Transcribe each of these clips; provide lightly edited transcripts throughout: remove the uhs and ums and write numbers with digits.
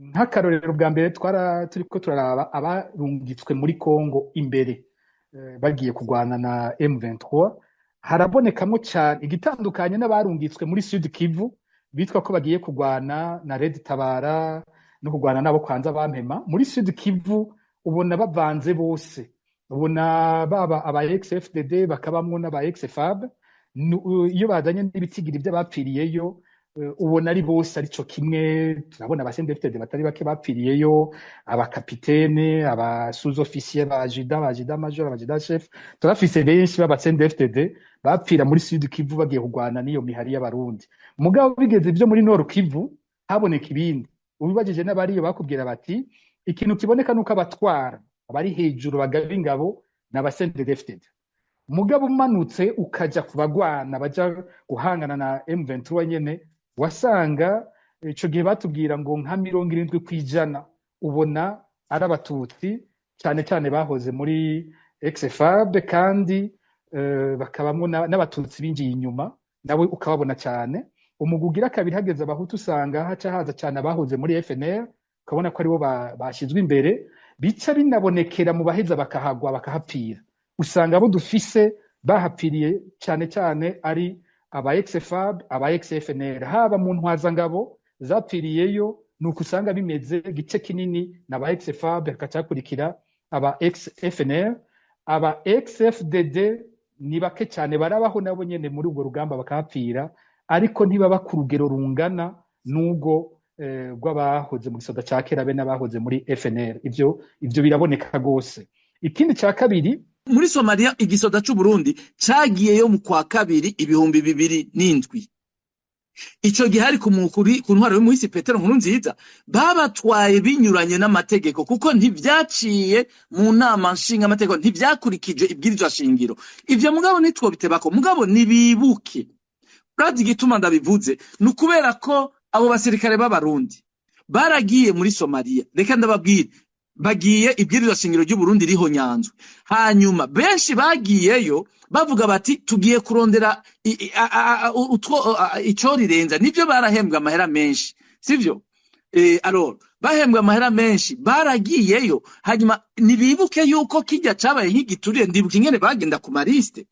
Nk'akarorero, bwa mbere twara turiko turaraba abarungitswe muri Kongo imbere, bagiye kurwana na M23, harabonekamo cyane igitandukanye n'abarungitswe muri Sud Kivu bitwa ko bagiye kurwana na Red Tabara no kurwana nabo kwanza bampema. Muri Sud Kivu ubona bavanze bose, ubona baba aba ex-FDD, bakabamwo n'aba ex-FAB. Iyo bazanye n'ibitigiri by'abapfiriyeyo, ubona ari bose arico kimwe. Turabona aba CNDD-FDD batari bake bapfiriyeyo, abakapitene, aba sous-officier, ba adjudant, ba adjudant major, ba adjudant chef. Turafise benshi b'aba CNDD-FDD bapfira muri Sud Kivu bagiye kurwana n'iyo mihari y'Abarundi. Mugabo bigeze ivyo muri Nord Kivu, haboneka ibindi. Ubibajije n'abariyo, bakubwira bati ikintu kiboneka nuko abatwara, abari hejuru bagaba ingabo, ni aba CNDD-FDD. Mugabo umanutse ukaja ku bagwana baja guhangana na M23 nyene, wasanga ico gihe batubwira ngo nka 70% ubona ari Abatutsi, cyane cyane bahoze muri ex-FAB, kandi bakabamwo n'Abatutsi binjiye inyuma, nawe ukababona cyane. Umugwi ugira kabiri, hageze Abahutu, usanga haca haza cyane abahoze muri FNL, ukabona ko aribo bashyizwe imbere. Bica binabonekera mu baheza bakahagwa, bakahapfira. Usanga abo dufise bahapfiriye cyane cyane ari aba ex-FAB, aba ex-FNL, haba mu ntwazangabo zapfiriyeyo. Nuko usanga bimeze, igice kinini ni aba ex-FAB, hagaca hakurikira aba ex-FNL. Aba ex-FDD ni bake cyane. Barabaho nabo nyene muri urwo rugamba bakahapfira, ariko ntibaba ku rugero rungana n'ubwo rw'abahoze mu gisoda ca kera be n'abahoze muri FNL. Ivyo biraboneka rwose. Ikindi ca kabiri, muri Somalia igisoda c'u Burundi cagiyeyo mu kwa kabiri 2007. Ico gihe hari ku ntwaro y'umuhisi Petero Nkurunziza. Babatwaye binyuranye n'amategeko, kuko ntivyaciye mu nama nshinga amategeko, ntivyakurikije ibwirizwa shingiro. Ivyo mugabo ntitwobitebako, mugabo nibibuke. Urazi igituma ndabivuze? Ni ukubera ko abo basirikare b'Abarundi baragiye muri Somaliya, reka ndababwire, bagiye ibwirizwa shingiro ry'u Burundi rihonyanzwe. Hanyuma benshi bagiyeyo bavuga bati tugiye kurondera utwo ico rirenza. Nivyo, barahembwa amahera menshi, sivyo? Alors bahembwa amahera menshi, baragiyeyo. Hanyuma nibibuke yuko kijya cabaye nk'igiturire. Ndibuka ingene bagenda ku maliste,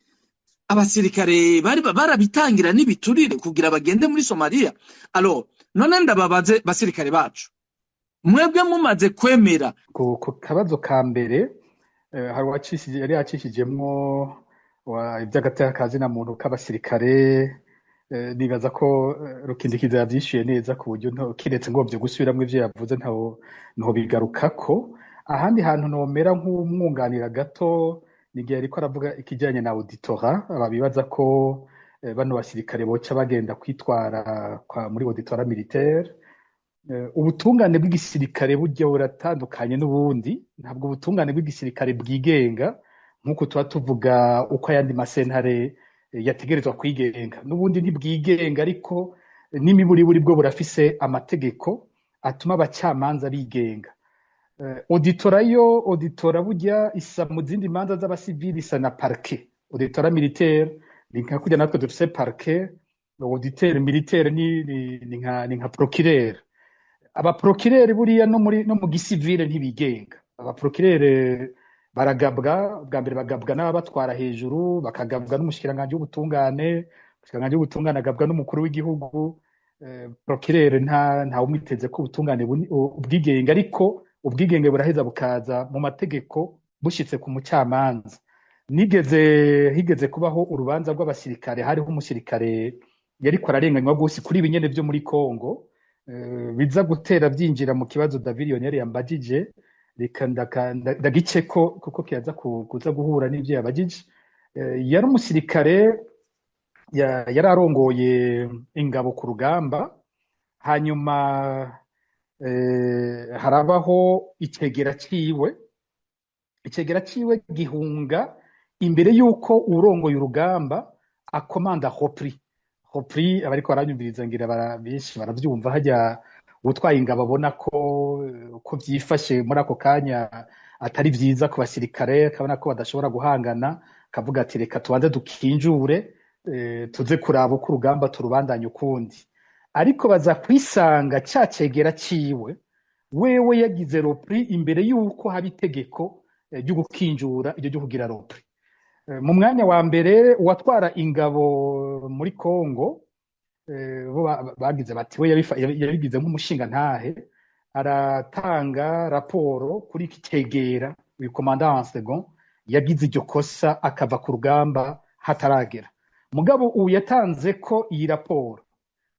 abasirikare bari barabitangira n'ibiturire kugira bagende muri Somaliya. Alors none ndababaze, basirikare bacu, mwebwe mumaze kwemera Ku kabazo ka mbere, hari uwacishije, yari yacishijemwo ivy'agateka ka zina muntu k'abasirikare. Nibaza ko Rukindikiza yavyishuye neza, ku buryo kiretse ngomvye gusubiramwo ivyo yavuze, ntaho ntobigarukako. Ahandi hantu nomera nk'umwunganira gato ni igihe yariko aravuga ikijanye na auditorat. Ababibaza ko bano basirikare boca bagenda kwitwara muri auditorat militaire. Ubutungane bw'igisirikare burya buratandukanye n'ubundi. Ntabwo ubutungane bw'igisirikare bwigenga nk'uko tuba tuvuga uko ayandi masentare yategerezwa kwigenga. N'ubundi ntibwigenga, ariko n'imiburiburi bwo burafise amategeko atuma abacamanza bigenga. Auditorat yo, auditorat burya isa mu zindi manza z'abasivili, isa na parquet. Auditorat militaire ni nka kurya natwe dufise parquet. Auditeur militaire ni nka procureur. Abaprocureur buriya no mu gisivile ntibigenga. Abaprocureur baragabwa. Bwa mbere bagabwa n'ababatwara hejuru, bakagabwa n'umushikiranganji w'ubutungane, umushikiranganji w'ubutungane agabwa n'umukuru w'igihugu. Procureur nta umwiteze ko ubutungane ubwigenge, ariko ubwigenge buraheza bukaza mu mategeko bushitse ku mucamanza. Nigeze higeze kubaho urubanza rw'abasirikare, hariho umusirikare yariko ararenganywa rwose kuri ibi nyene vyo muri Congo. Biza gutera byinjira mu kibazo David Lionel yambajije. Reka ndagiceko kuko kiyaza kuza guhura n'ivyo yabajije. Yari umusirikare yari arongoye ingabo ku rugamba. Hanyuma harabaho icegera ciwe, icegera ciwe gihunga imbere y'uko urongoye urugamba akomanda repli. Repli, abariko baranyumviriza ngira benshi baravyumva, hajya utwaye ingabo abona ko vyifashe muri ako kanya atari vyiza ku basirikare, akabona ko badashobora guhangana, akavuga ati reka tubanze dukinjure, tuze kuraba uko urugamba turubandanya ukundi. Ariko baza kwisanga ca cegera ciwe Wewe yagize repli imbere y'uko haba itegeko ryo gukinjura iryo ryo kugira repli. Mu mwanya wa mbere, uwatwara ingabo muri Congo, bo bagize bati we yabigize nk'umushinga ntahe, aratanga raporo kuri iki cegera, uyu commandant en second yagize iryo kosa akava ku rugamba hataragera. Mugabo ubu yatanze ko iyi raporo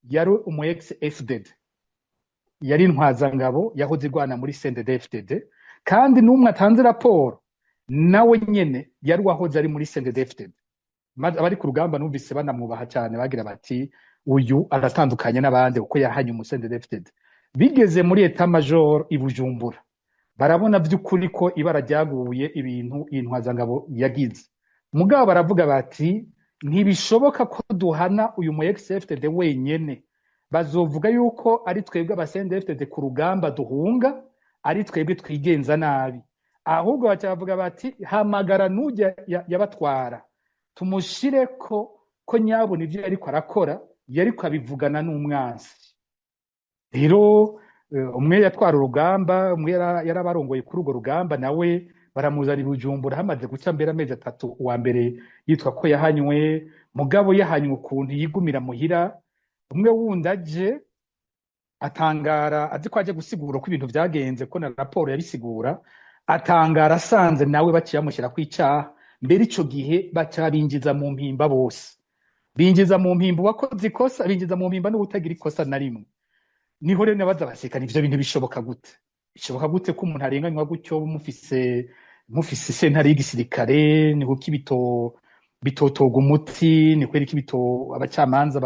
yari umu ex FDD, yari intwazangabo yahoze igwana muri CNDD FDD, kandi n'umwe atanze raporo nawe nyene yari uwahoze ari muri CNDD FDD. Abari ku rugamba numvise banamwubaha cyane, bagira bati uyu aratandukanye n'abandi kuko yahanye umu CNDD FDD. Bigeze muri état major i Bujumbura, barabona by'ukuri ko ibara ryaguye, ibintu iyi ntwazangabo yagize. Mugabo baravuga bati ntibishoboka ko duhana uyu mu ex FDD wenyene, bazovuga yuko ari twebwe aba CNDD-FDD ku rugamba duhunga, ari twebwe twigenza nabi. Ahubwo baca bavuga bati hamagara n'ujya yabatwara, tumushire ko nyabona ibyo yariko arakora yariko abivugana n'umwansi. Rero umwe yatwara urugamba, umwe yarabarongoye kuri urwo rugamba, nawe baramuzana i Bujumbura hamaze guca mbere amezi 3. Uwa mbere yitwa ko yahanywe, mugabo yahanywe ukuntu yigumira muhira. Umwe wundi aje atangara, azi ko aje gusigura uko ibintu vyagenze, ko na raporo yabisigura, atangara asanze nawe baciye bamushyira ku icaha. Mbere ico gihe baca binjiza mu mpimba bose, binjiza mu mpimba uwakoze ikosa, binjiza mu mpimba n'uwutagira ikosa na rimwe. Niho rero nabaza abasirikare, ivyo bintu bishoboka gute? Bishoboka gute ko umuntu arenganywa gutyo mufise sentare y'igisirikare? Ni kuki bitotoga umuti? Ni kubera iki bito abacamanza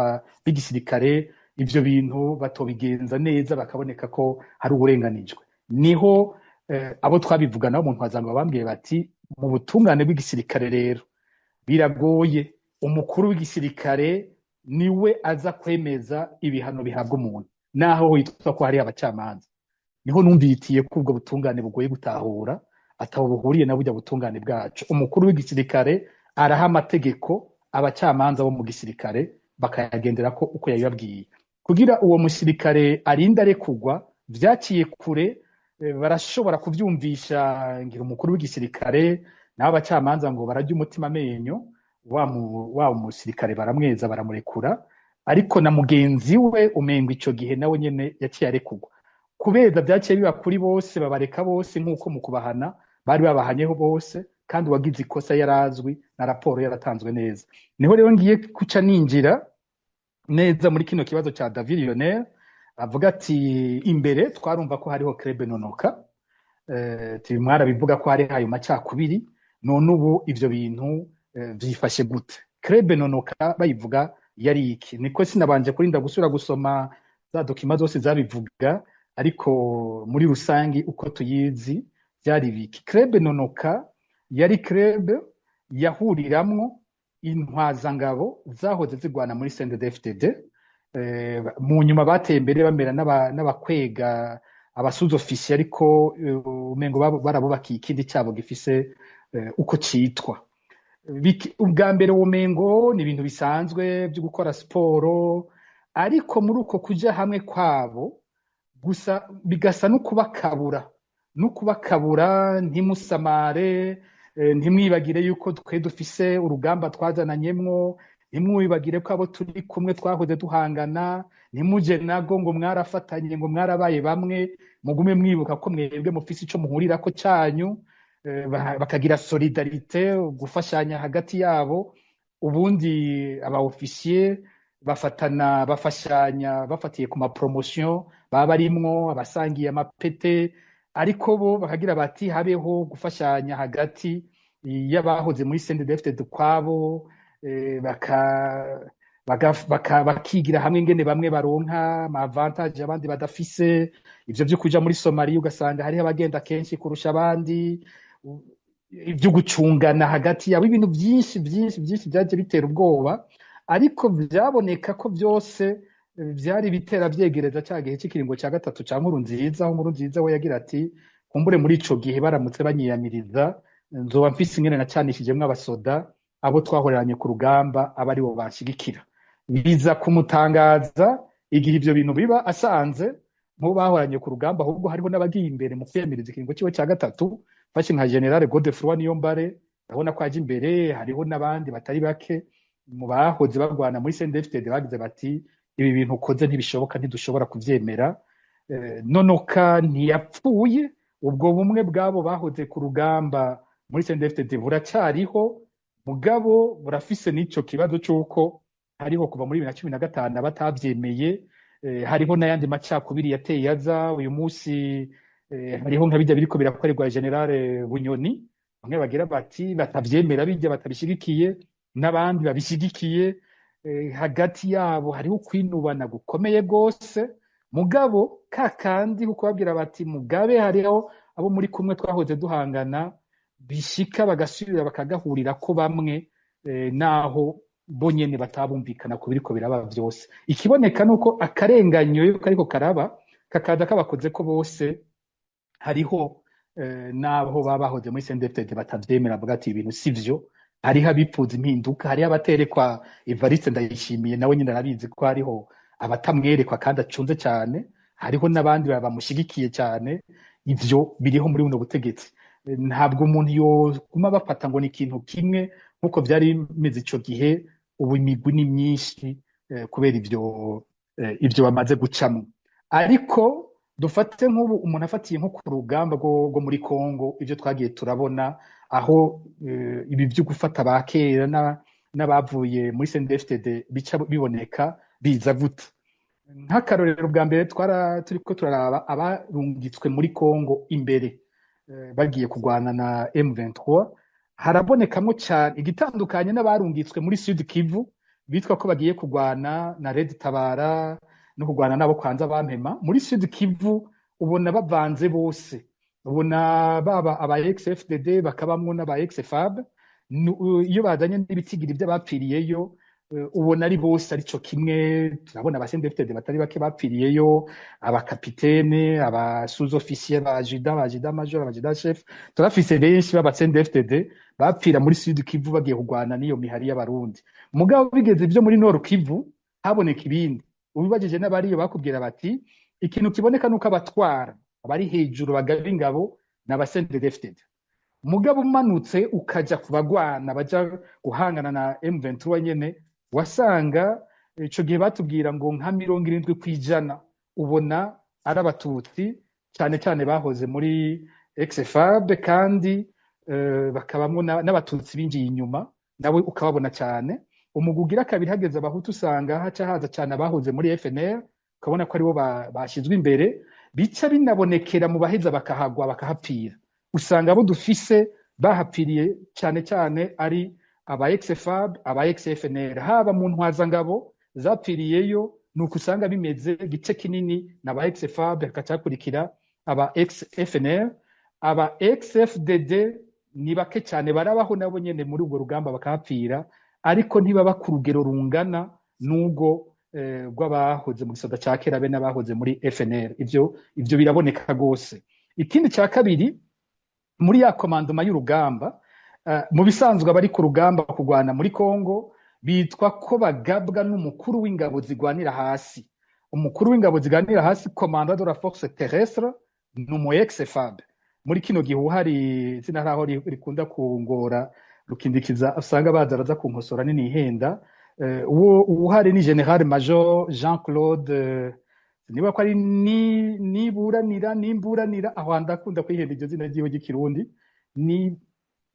b'igisirikare ivyo bintu batobigenza neza, bakaboneka ko hari uburenganijwe? Niho abo twabivugana mu ntwazangabo bambwiye bati mu butungane bw'igisirikare rero biragoye, umukuru w'igisirikare niwe aza kwemeza ibihano bihabwa umuntu, naho hitwa ko hari abacamanza. Niho numvitiye ko ubwo butungane bugoye gutahura, ataho buhuriye na burya butungane bwacu. Umukuru w'igisirikare araha amategeko abacamanza bo mu gisirikare, bakayagendera ko uko yabibabwiye. Kugira uwo musirikare arinda arekugwa vyaciye kure, barashobora kuvyumvisha ngira umukuru w'igisirikare naho abacamanza ngo bararya umutima amenyo, wa musirikare baramweza, baramurekura. Ariko na mugenzi we umengo ico gihe nawe nyene yaciye arekugwa. Kubeza vyaciye biba kuri bose, babareka bose nk'uko mu kubahana bari babahanyeho bose, kandi uwagize ikosa yarazwi na raporo yaratanzwe neza. Niho rero ngiye kuca ninjira neza muri kino kibazo ca David Lionel, avuga ati imbere twarumva ko hariho Club Nonoka, mwarabivuga ko hari ayo macakubiri, none ubu ivyo bintu vyifashe gute? Club Nonoka bayivuga yari iki? Niko sinabanje kurinda gusubira gusoma za documents zose zabivuga, ariko muri rusangi uko tuyizi byari biki? Club Nonoka yari club yahuriramwo intwazangabo zahoze zigwana muri CNDD-FDD. Mu nyuma bateye imbere bamera n'abakwega aba sous-officiers, ariko umengo barabubakiye ikindi cyabo gifise uko citwa. Ubwa mbere womengo ni ibintu bisanzwe byo gukora siporo, ariko muri uko kuja hamwe kwabo gusa bigasa no kubakabura, no kubakabura ntimusamare, ntimwibagire yuko twe dufise urugamba twazananyemwo, ntimwibagire ko abo turi kumwe twahoze duhangana, ntimuje nago ngo mwarafatanye, ngo mwarabaye bamwe, mugume mwibuka ko mwebwe mufise ico muhurirako canyu. Bakagira solidarité, gufashanya hagati yabo. Ubundi aba officier bafatana, bafashanya bafatiye ku ma promotion baba barimwo, abasangiye amapete, ariko bo bakagira bati habeho gufashanya hagati y'abahoze muri CNDD-FDD kwabo, bakigira hamwe ingene bamwe baronka ama avantage abandi badafise. Ivyo vyo kuja muri Somalia ugasanga hariho abagenda kenshi kurusha abandi, ivyo gucungana hagati yabo, ibintu byinshi byinshi byinshi byaje bitera ubwoba, ariko vyaboneka ko byose vyari bitera vyegereza ca gihe c'ikiringo ca gatatu ca Nkurunziza, aho Nkurunziza we yagira ati kumbure muri ico gihe baramutse banyiyamiriza nzoba mfise ingene nacanishijemwo abasoda abo twahoreranye ku rugamba aba aribo banshigikira. Biza kumutangaza igihe ivyo bintu biba asanze mu bahoranye ku rugamba, ahubwo hariho n'abagiye imbere mu kwiyamiriza ikiringo ciwe ca gatatu. Fashe nka General Godefroid Niyombare, urabona ko aje imbere. Hariho n'abandi batari bake mu bahoze barwana muri CNDD-FDD bagize bati: "Ibi bintu ukoze ntibishoboka, ntidushobora kuvyemera." Nonoka ntiyapfuye, ubwo bumwe bwabo bahoze ku rugamba muri CNDD-FDD buracyariho, mugabo burafise n'ico kibazo c'uko hariho kuva muri 2015 abatavyemeye. Hariho n'ayandi macakubiri yateye aza uyu munsi. Hariho nka bijya biriko birakorerwa General Bunyoni, bamwe bagira bati batavyemera, bijya batabishigikiye, n'abandi babishigikiye. Hagati yabo hariho kwinubana gukomeye gose, mugabo ka kandi kuko babwira bati: "Mugabe hariho abo muri kumwe twahoze duhangana", bishika bagasubira bakagahurira ko bamwe, naho bo nyene batabumvikana ku biriko biraba vyose. Ikiboneka nuko akarenganyo iyo kariko karaba kakaza kabakoze ko bose, hariho n'aho baba bahoze muri CNDD-FDD batavyemera, bavuga ati: "Ibintu sivyo." Hariho abipfuza impinduka, hariho abaterekwa Evariste Ndayishimiye, nawe nyine arabizi ko hariho abatamwerekwa kandi acunze cyane, hariho n'abandi bamushigikiye cyane. Ivyo biriho muri buno butegetsi. Ntabwo umuntu yoguma bafata ngo ni ikintu kimwe nk'uko vyari bimeze ico gihe. Ubu imigwi ni myinshi kubera ivyo bamaze gucamwo. Ariko dufate nk'ubu umuntu afatiye nko ku rugamba rwo muri Congo, ivyo twagiye turabona aho ibi vyo gufata ba kera n'abavuye muri CNDD-FDD bica biboneka biza gute. Nk'akarorero, bwa mbere twara turiko turaraba abarungitswe muri Congo imbere, bagiye kurwana na M23, harabonekamwo cyane igitandukanye n'abarungitswe muri Sud Kivu bitwa ko bagiye kurwana na Red Tabara no kurwana nabo kwanza bampema. Muri Sud Kivu ubona bavanze bose, ubona baba aba ex-FDD bakabamwo n'aba ex-FAB. Iyo bazanye n'ibitigiri by'abapfiriyeyo, ubona ari bose arico kimwe. Turabona aba CNDD-FDD batari bake bapfiriyeyo, abakapitene, aba sous-officier, ba adjudant, ba adjudant major, aba adjudant chef. Turafise benshi b'aba CNDD-FDD bapfira muri Sud Kivu bagiye kurwana n'iyo mihari y'Abarundi. Mugabo bigeze ivyo muri Nord Kivu haboneka ibindi. Ubibajije n'abariyo bakubwira bati: "Ikintu kiboneka nuko abatwara abari hejuru bagaba ingabo ni aba CNDD-FDD, mugabo umanutse ukaja ku bagwana baja guhangana na M23 nyene, wasanga ico gihe batubwira ngo nka 70% ubona ari Abatutsi, cyane cyane bahoze muri ex-FAB, kandi bakabamwo n'Abatutsi binjiye inyuma, nawe ukababona cyane. Umugwi ugira kabiri, hageze Abahutu, usanga haca haza cyane abahoze muri FNL, ukabona ko aribo bashyizwe imbere. Bica binabonekera mu baheza bakahagwa bakahapfira, usanga abo dufise bahapfiriye cyane cyane ari aba ex-FAB, aba ex-FNL, haba mu ntwazangabo zapfiriyeyo nuko usanga bimeze. Igice kinini ni aba ex-FAB, hagaca hakurikira aba ex-FNL. Aba ex-FDD ni bake cyane, barabaho nabo nyene muri urwo rugamba bakahapfira, ariko ntibaba ku rugero rungana n'ubwo rw'abahoze mu gisoda ca kera be n'abahoze muri FNL. Ivyo biraboneka rwose. Ikindi cya kabiri, muri ya commandement y'urugamba, mu bisanzwe abari ku rugamba kurwana muri Congo bitwa ko bagabwa n'umukuru w'ingabo zigwanira hasi. Umukuru w'ingabo zigwanira hasi, commandant de la force terrestre, ni umu ex-FAB. Muri kino gihe uhari izina ntaho rikunda kungora rukindikiza, usanga baza baza kunkosora nini ihenda. Uwo uhari ni General Major Jean Claude, niba ko ari ni niburanira nimburanira, aho ndakunda kwihenda iryo zina ryiwe ry'ikirundi, ni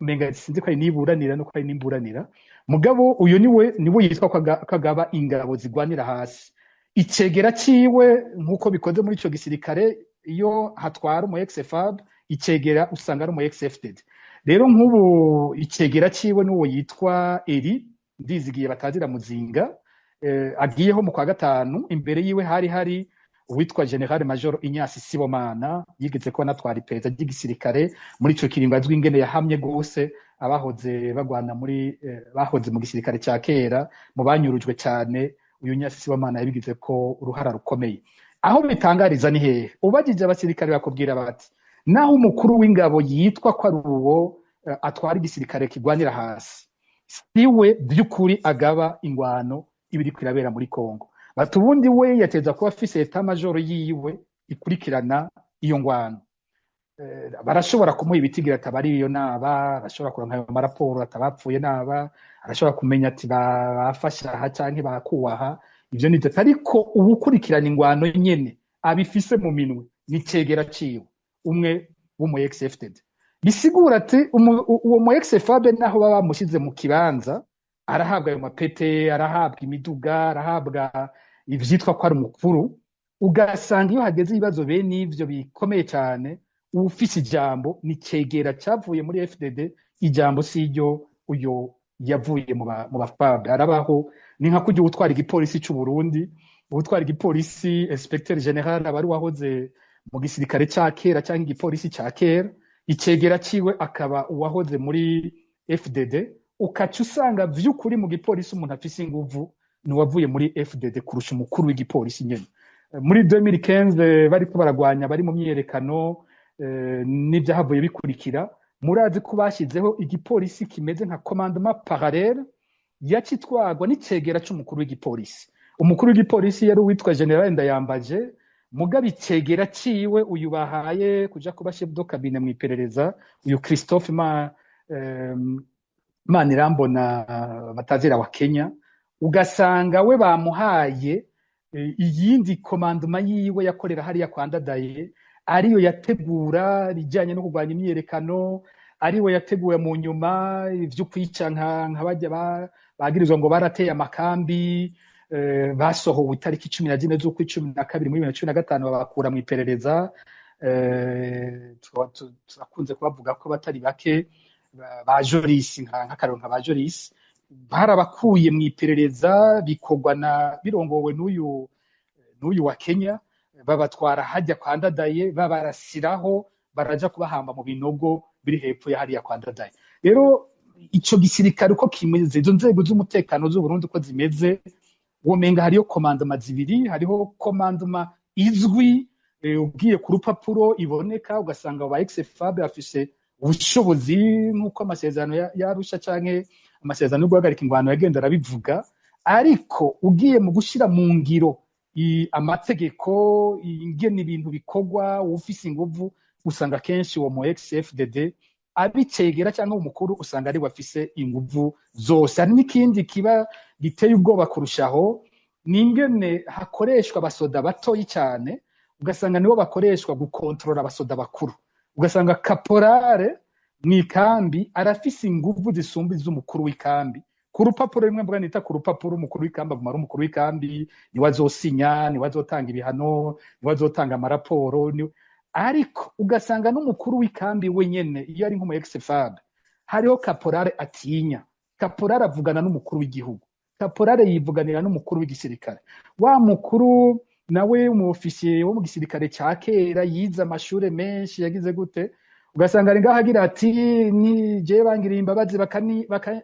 menga sinzi ko ari niburanira no ko ari nimburanira. Mugabo uyu niwe yitwa ko agaba ingabo zigwanira hasi. Icegera ciwe, nk'uko bikoze muri ico gisirikare, iyo hatwara umu ex-FAB, icegera usanga ari umu ex-FDD. Rero nk'ubu icegera ciwe n'uwo yitwa Eri Ndizigiye batazira Muzinga, agiyeho mu kwa gatanu. Imbere yiwe hari uwitwa General Major Ignace Sibomana, yigeze kuba anatwara iperereza ry'igisirikare muri ico kiringo, azwi ingene yahamye gose abahoze bagwana muri bahoze mu gisirikare ca kera. Mu banyurujwe cyane, uyu Ignace Sibomana yabigize ko uruhara rukomeye. Aho bitangariza ni hehe? Ubajije abasirikare bakubwira bati: "Naho umukuru w'ingabo yitwa ko ari uwo atwara igisirikare kigwanira hasi, siwe by'ukuri agaba ingwano iba iriko irabera muri Kongo." Bati ubundi we yateza kuba afise état-major yiwe. ikurikirana iyo ngwano. Barashobora kumuha ibitigira atabari iyo naba, arashobora kuronka ayo maraporo atabapfuye naba, arashobora kumenya ati bafashe aha canke bakuwaha, ivyo ni vyo. Ariko uwukurikirana ingwano nyene abifise mu minwe ni cegera ciwe umwe w'umu ex-FDD. Bisigura ati uwo mu ex-FAB naho baba bamushize mu kibanza, arahabwa ayo mapete, arahabwa imiduga, arahabwa ivyitwa ko ari umukuru. Ugasanga iyo hageze ibibazo bene ivyo bikomeye cyane, uwufise ijambo ni cegera cavuye muri FDD, ijambo si iryo uyo yavuye mu ba FAB. Arabaho ni nka kurya uwutwara igipolisi c'u Burundi, uwutwara igipolisi inspecteur général aba ari uwahoze mu gisirikare ca kera canke igipolisi ca kera, icegera ciwe akaba uwahoze muri FDD. Ukaca usanga vy'ukuri mu gipolisi umuntu afise inguvu ni uwavuye muri FDD kurusha umukuru w'igipolisi nyene. Muri 2015 bariko baragwanya, bari mu myiyerekano, n'ivyahavuye bikurikira, murazi ko bashizeho igipolisi kimeze nka commandement parallèle yacitwagwa n'icegera c'umukuru w'igipolisi. Umukuru w'igipolisi yari uwitwa Général Ndayambaje, mugabo icegera ciwe uyu bahaye kuja kuba chef de cabinet mw'iperereza, uyu Christophe Manirambona batazira wa Kenya, ugasanga we bamuhaye iyindi commandement yiwe yakorera hariya kwa Ndadaye, ariyo yategura ibijyanye no kurwanya imyiyerekano, ariwe yateguye mu nyuma ivyo kwica nka bajya bagirizwa ngo barateye amakambi, basohowe itariki 14 z'ukwa 12 muri 2015, babakura mu iperereza. Turakunze kubavuga ko batari bake, ba Joris, nk'akarero nka ba Joris, barabakuye mu iperereza, bikorwa na birongowe n'uyu wa Kenya, babatwara hajya kwa Ndadaye, babarasiraho, baraja kubahamba mu binogo biri hepfo ya hariya kwa Ndadaye. Rero ico gisirikare uko kimeze, izo nzego z'umutekano z'u Burundi uko zimeze, womenga hariyo commandement zibiri. Hariho commandement izwi, ugiye ku rupapuro iboneka, ugasanga ba ex-FAB bafise ubushobozi nk'uko amasezerano ya Arusha canke amasezerano yo guhagarika ingwano yagenda arabivuga. Ariko ugiye mu gushira mu ngiro amategeko, ingene ibintu bikorwa, ufise inguvu, usanga kenshi uwo mu ex-FDD abicegera cyangwa umukuru, usanga ari wafise inguvu zose. Hari n'ikindi kiba giteye ubwoba kurushaho, ni ingene hakoreshwa abasoda batoyi cyane, ugasanga nibo bakoreshwa gukontorora abasoda bakuru. Ugasanga caporal mw'ikambi arafise inguvu zisumba iz'umukuru w'ikambi ku rupapuro rimwe. Mvuga nita ku rupapuro, umukuru w'ikambi aguma ari umukuru w'ikambi, niwe azosinya, niwe azotanga ibihano, niwe azotanga amaraporo. Ariko ugasanga n'umukuru w'ikambi wenyene, iyo ari nk'umu ex-FAB, hariho caporal atinya. Caporal avugana n'umukuru w'igihugu, caporal yivuganira n'umukuru w'igisirikare. Wa mukuru nawe umu officier wo mu gisirikare ca kera, yize amashure menshi, yagize gute, ugasanga ari ngaho agira ati: "Ni jewe bangiriye imbabazi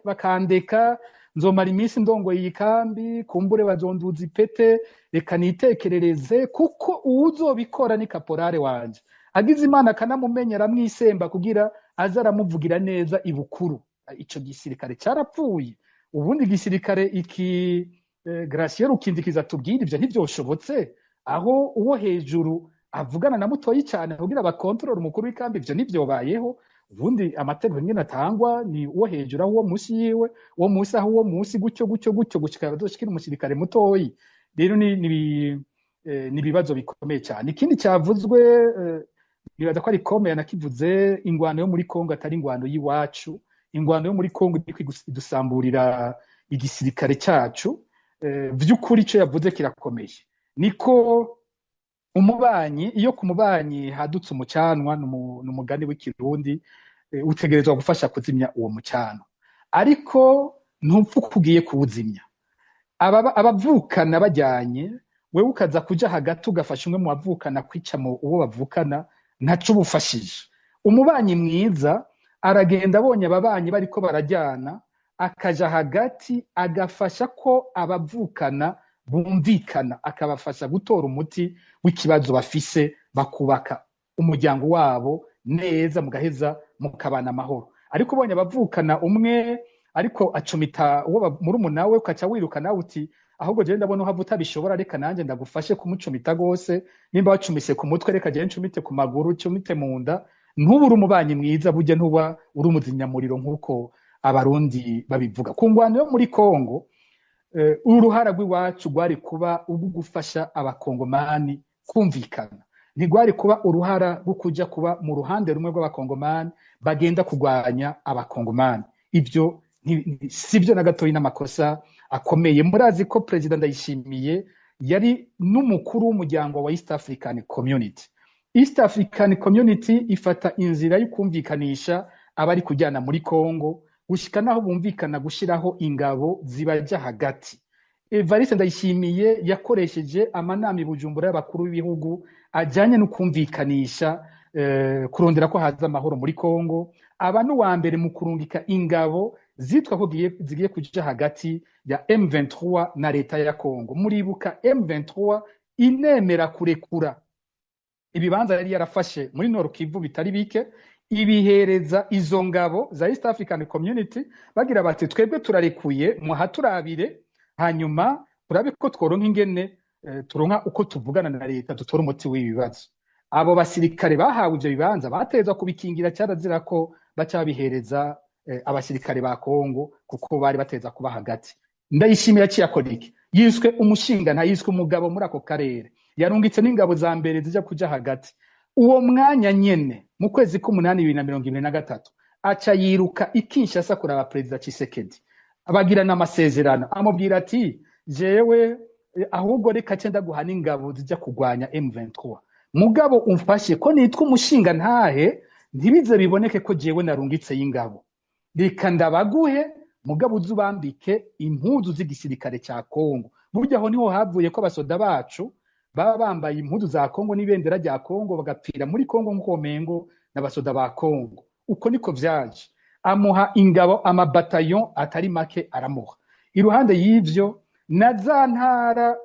bakandeka, nzomara iminsi ndongoye iyi kambi, kumbure bazonduza ipete, reka nitekerereze, kuko uwuzobikora ni caporal wanje." Agize Imana akanamumenya, aramwisemba kugira aze aramuvugira neza ibukuru. Ico gisirikare carapfuye. Ubundi gisirikare iki, Gratien Rukindikiza tubwira, ivyo ntivyoshobotse, aho uwo hejuru avugana na mutoyi cyane kugira bakontorore umukuru w'ikambi. Ivyo ntivyobayeho. Ubundi amategeko nyine atangwa ni uwo hejuru aho uwo munsi yiwe, uwo munsi aho uwo munsi, gutyo gutyo gutyo, gushika bazoshikira umusirikare mutoyi. Rero ni ibibazo bikomeye cyane. Ikindi cyavuzwe, nibaza ko ari kome yanakivuze, ingwano yo muri Kongo atari ingwano y'iwacu. Ingwano yo muri Kongo iriko idusamburira igisirikare cyacu. Vy'ukuri ico yavuze kirakomeye. Niko umubanyi, iyo ku mubanyi hadutse umucanwa, ni umugani w'ikirundi, utegerezwa gufasha kuzimya uwo mucanwa, ariko ntupfa uko ugiye kuwuzimya. Abavukana bajyanye, wewe ukaza kuja hagati ugafasha umwe mu bavukana kwica mu uwo bavukana, ntaco ubufashije. Umubanyi mwiza aragenda abonye ababanyi bariko barajyana, akaja hagati agafasha ko abavukana bumvikana, akabafasha gutora umuti w'ikibazo bafise, bakubaka umuryango wabo neza, mugaheza mukabana amahoro. Ariko ubonye abavukana umwe ariko acumita uwo murumuna we, ukaca wiruka nawe uti Ahubwo jewe ndabona uhava utabishobora, reka nanjye ndagufashe kumucumita gose. Nimba wacumise ku mutwe, reka jewe ncumite ku maguru, ncumite mu nda. Ntubure umubanyi mwiza, burya ntuba uri umuzinyamuriro nk'uko Abarundi babivuga. Ku ngwano yo muri Kongo, uruhara rw'iwacu rwari kuba ubwo gufasha Abakongomani kumvikana, ntigwari kuba uruhara rwo kuja kuba mu ruhande rumwe rw'Abakongomani bagenda kurwanya Abakongomani. Ibyo sibyo na gatoyi, n'amakosa akomeye. Murazi ko Perezida Ndayishimiye yari n'umukuru w'umuryango wa East African Community. East African Community ifata inzira yo kumvikanisha abari kujyana muri Congo, gushika naho bumvikana gushiraho ingabo zibaja hagati. Evariste Ndayishimiye yakoresheje amanama i Bujumbura y'abakuru b'ibihugu ajyanye no kumvikanisha, kurondera ko haza amahoro muri Congo. Aba n'uwa mbere mu kurungika ingabo zitwa ko zigiye kuja hagati ya M23 na leta ya Congo. Muribuka M23 inemera kurekura ibibanza yari yarafashe muri Nord Kivu bitari bike, ibihereza izo ngabo za East African Community, bagira bati: "Twebwe turarekuye, muhaturabire, hanyuma turabe ko tworonka ingene turonka uko tuvugana na leta, dutora umuti w'ibibazo." Abo basirikare bahawe ivyo bibanza batezwa kubikingira. Cyarazira ko baca babihereza abasirikare ba Kongo, kuko bari bateza kuba hagati. Ndayishimira yaciye akora iki? Yiswe umushinga ntayiswe umugabo muri ako karere, yarungitse n'ingabo za mbere zija kuja hagati. Uwo mwanya nyene, mu kwezi k'umunani 2023, aca yiruka i Kinshasa kuraba Perezida Tshisekedi, bagirana amasezerano. Amubwira ati: "Jewe ahubwo reka ce ndaguha n'ingabo zijya kurwanya M23, mugabo umfashe ko nitwa umushinga ntahe, ntibize biboneke ko jewe narungitse y'ingabo. Reka ndabaguhe, mugabo uze ubambike impuzu z'igisirikare cya Kongo." Burya aho niho havuye ko abasoda bacu baba bambaye impuzu za Kongo n'ibendera rya Kongo, bagapfira muri Kongo nk'uko mengo n'abasoda ba Kongo. Uko niko vyaje. Amuha ingabo, amabatayon atari make aramuha. Iruhande y'ivyo, na za ntara,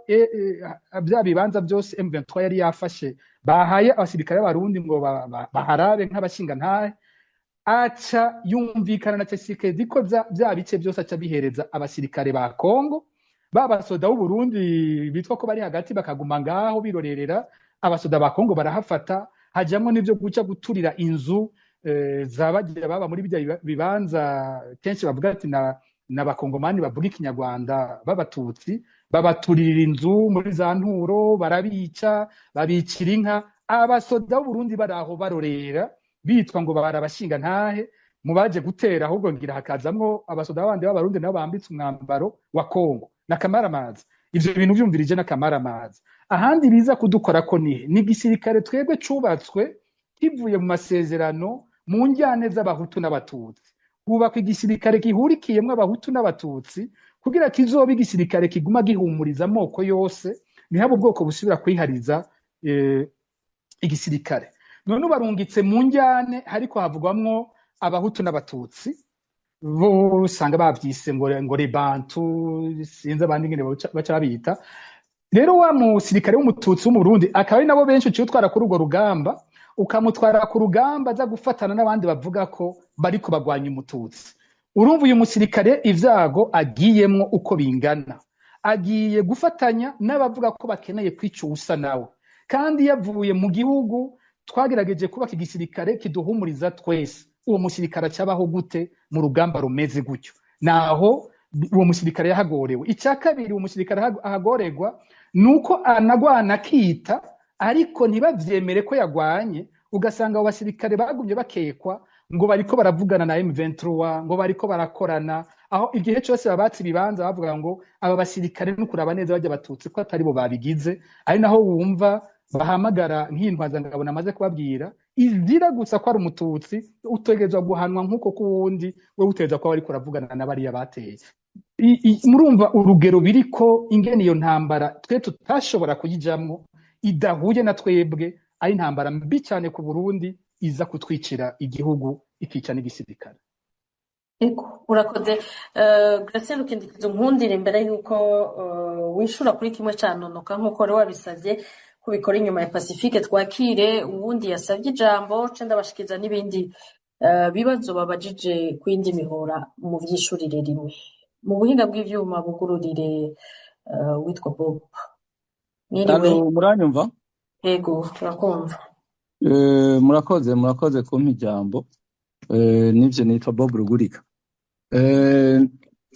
bya bibanza byose M23 yari yafashe, bahaye abasirikare b'Abarundi ngo baharabe nk'abashinga ntahe, aca yumvikana na Tshisekedi ko bya bice byose aca bihereza abasirikare ba Kongo. Ba basoda b'u Burundi bitwa ko bari hagati bakaguma ngaho birorerera. Abasoda ba Kongo barahafata, hajamwo n'ivyo guca guturira inzu za bagira baba muri bijya bibanza. Kenshi bavuga ati na n'Abakongomani bavuga Ikinyarwanda b'Abatutsi, babaturira inzu muri za Nturo, barabica, babicira inka. Abasoda b'Uburundi bari aho barorera, bitwa ngo barabashinga ntahe mu baje gutera. Ahubwo ngira hakazamwo abasoda bandi b'Abarundi nabo bambitse umwambaro wa Kongo. N'akamaramaza ivyo bintu vyumvirije, n'akamaramaza. Ahandi biza kudukora ko nihe? Ni igisirikare twebwe cubatswe kivuye mu masezerano mu njyane z'Abahutu n'Abatutsi. Hubakwa igisirikare gihurikiyemwo Abahutu n'Abatutsi kugira kizobe igisirikare kiguma gihumuriza amoko yose, ntihabe ubwoko busubira kwihariza igisirikare. None ubarungitse mu njyane hariko havugwamwo Abahutu n'Abatutsi, bo usanga bavyise ngo rebantu, sinzi abandi ingene baca babita. Rero wa musirikare w'Umututsi w'Umurundi, akaba ari nabo benshi uciye utwara kuri urwo rugamba, ukamutwara ku rugamba aza gufatana n'abandi bavuga ko bariko bagwanya Umututsi. Urumva uyu musirikare ivyago agiyemwo uko bingana? Agiye gufatanya n'abavuga ko bakeneye kwica uwusa nawe, kandi yavuye mu gihugu twagerageje kubaka igisirikare kiduhumuriza twese. Uwo musirikare acabaho gute mu rugamba rumeze gutyo? Naho uwo musirikare yahagorewe. Icya kabiri uwo musirikare ahagorerwa ni uko anagwana akita, ariko ntibavyemere ko yagwanye. Ugasanga abo basirikare bagumye bakekwa ngo bariko baravugana na M23, ngo bariko barakorana. Aho igihe cyose babatse ibibanza bavuga ngo aba basirikare no kuraba neza bajya Abatutsi ko atari bo babigize. Ari naho wumva bahamagara nk'intwazangabo namaze kubabwira, izira gusa ko ari Umututsi, utegerezwa guhanwa nk'uko k'uwundi, we utegerezwa kuba bariko uravugana na bariya bateye. Murumva urugero biriko, ingene iyo ntambara twe tutashobora kuyijamwo, idahuye na twebwe, ari intambara mbi cyane ku Burundi, iza kutwicira igihugu, ikica n'igisirikare. Ego, urakoze. Gratien Rukindikizo, nkundire imbere yuko wishura kuri kimwe ca Nonoka nk'uko wari wabisavye kubikora inyuma ya Pacifique, twakire uwundi yasavye ijambo, ce ndabashikiza n'ibindi bibazo babajije kw'indi mihora, mu vyishurire rimwe. Mu buhinga bw'ivyuma bugururire. Witwa Bob, mwiriwe. Allo, muranyumva? Yego, turakumva. Murakoze, murakoze kumpa ijambo. Nivyo, nitwa Bob Rugurika.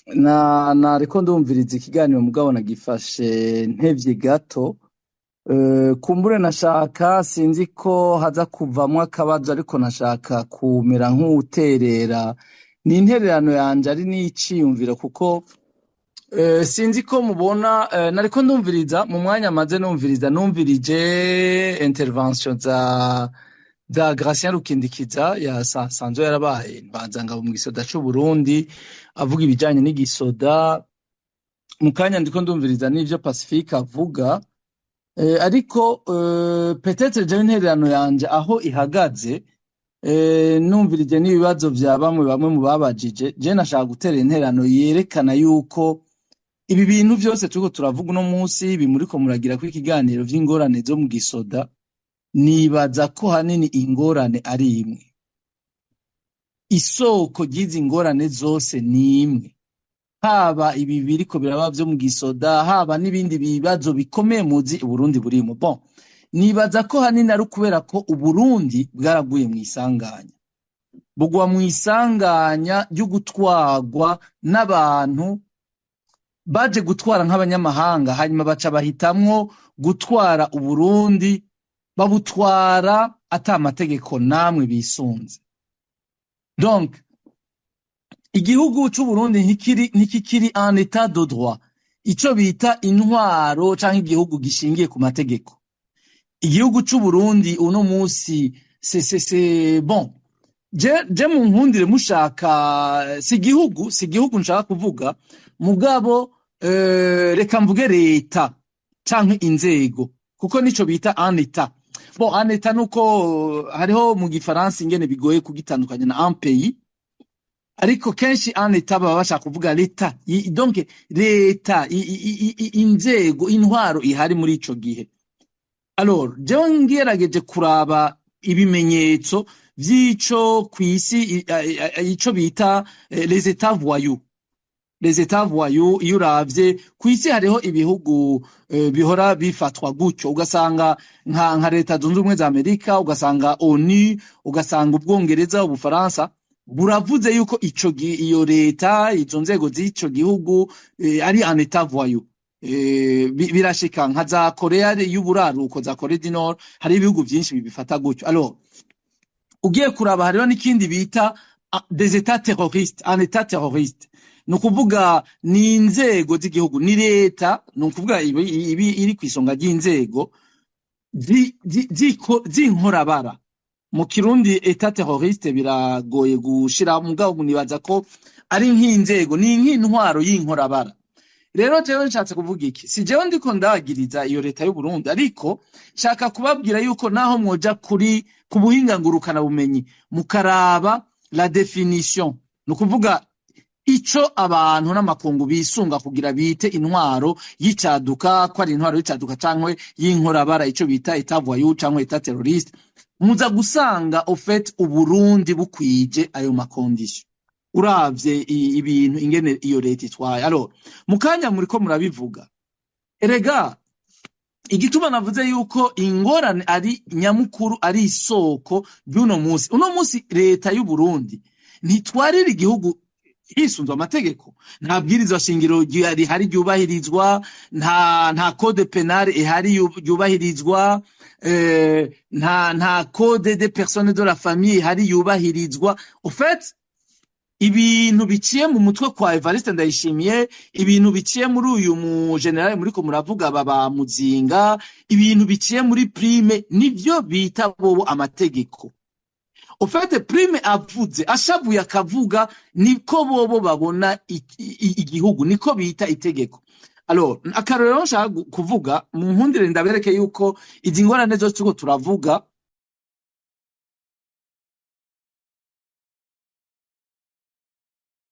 Na nariko ndumviriza ikiganiro, mugabo nagifashe ntevye gato. Kumbure nashaka, sinzi ko haza kuvamwo akabazo, ariko nashaka kumera nk'uwuterera. Ni intererano yanje, ari n'iciyumviro, kuko sinzi ko mubona, nariko ndumviriza mu mwanya maze numviriza, numvirije intervention za Gratien Rukindikiza ya sanzwe yarabaye mbanzangabo mu gisoda c'u Burundi, avuga ibijanye n'igisoda. Mu kanya ndiko ndumviriza n'ivyo Pacifique avuga, ariko peut-être jewe intererano yanje aho ihagaze, numvirije n'ibibazo vya bamwe bamwe mu babajije, je nashaka gutera intererano yerekana yuko ibi bintu vyose turiko turavuga uno munsi, ibi muriko muragira ko ikiganiro vy'ingorane zo mu gisoda, nibaza ko hanini ingorane ari imwe. Isoko ry'izi ngorane zose ni imwe, haba ibi biriko biraba vyo mu gisoda, haba n'ibindi bibazo bikomeye muzi Uburundi burimo. Bon, nibaza ko hanini ari ukubera ko Uburundi bwaraguye mw'isanganya, bugwa mw'isanganya ryo gutwarwa n'abantu baje gutwara nk'abanyamahanga, hanyuma baca bahitamwo gutwara Uburundi, babutwara ata mategeko namwe bisunze. Donc igihugu c'Uburundi ntikikiri en état de droit, ico bita intwaro canke igihugu gishingiye ku mategeko. Igihugu c'Uburundi uno musi, c'est bon, je mu nkundire mushaka, si igihugu nshaka kuvuga, mugabo reka mvuge leta canke inzego, kuko nico bita un état. Bon, un état nuko hariho mu gifaransa ingene bigoye kugitandukanya na un pays, ariko kenshi un état baba bashaka kuvuga leta. Donc leta, inzego, intwaro ihari muri ico gihe. Alors jewe ngerageje kuraba ibimenyetso vy'ico kw'isi ico bita les états voyous. Les états voyous, iyo uravye kw'isi hariho ibihugu bihora bifatwa gutyo, ugasanga nka Leta Zunze Ubumwe za Amerika, ugasanga ONU, ugasanga Ubwongereza, Ubufaransa buravuze yuko ico iyo leta, izo nzego z'ico gihugu ari un état voyou. Birashika nka za Korea y'uburaruko, za Corée du Nord, hari ibihugu vyinshi bibifata gutyo. Alors ugiye kuraba, hariho n'ikindi bita des états terroristes. Un état terroriste ni ukuvuga ni inzego z'igihugu, ni leta, ni ukuvuga ibi iri kw'isonga ry'inzego z'inkorabara. Mu Kirundi état terroriste biragoye gushira, mugabo nibaza ko ari nk'inzego, ni nk'intwaro y'inkorabara. Rero jewe nshatse kuvuga iki? Si jewe ndiko ndagiriza iyo leta y'u Burundi, ariko nshaka kubabwira yuko naho mwoja kuri ku buhinga ngurukana bumenyi mukaraba la définition, ni ukuvuga ico abantu n'amakungu bisunga kugira bite intwaro y'icaduka ko ari intwaro y'icaduka cankwe y'inkorabara, ico bita état voyou cankwe état terroriste, muza gusanga au fait Uburundi bukwije ayo ma conditions, uravye ibintu ingene iyo leta itwaye. Alors mu kanya muriko murabivuga, erega igituma navuze yuko ingorane ari nyamukuru, ari isoko ry'uno musi, uno musi leta y'u Burundi ntitwarira igihugu hisunzwe amategeko. Nta bwirizwa shingiro rihari ryubahirizwa, nta code pénal ihari yubahirizwa, nta code des personnes de la famille ihari yubahirizwa. Au fait ibintu biciye mu mutwe kwa Evariste Ndayishimiye, ibintu biciye muri uyu mu général muriko muravuga baba Muzinga, ibintu biciye muri Prime, nivyo bita bobo amategeko. Au fait Prime avuze, ashavuye akavuga, niko bobo babona igihugu, niko bita itegeko. Alors akarorero nshaka kuvuga, mu nkundire ndabereke yuko izi ngorane zose turiko turavuga.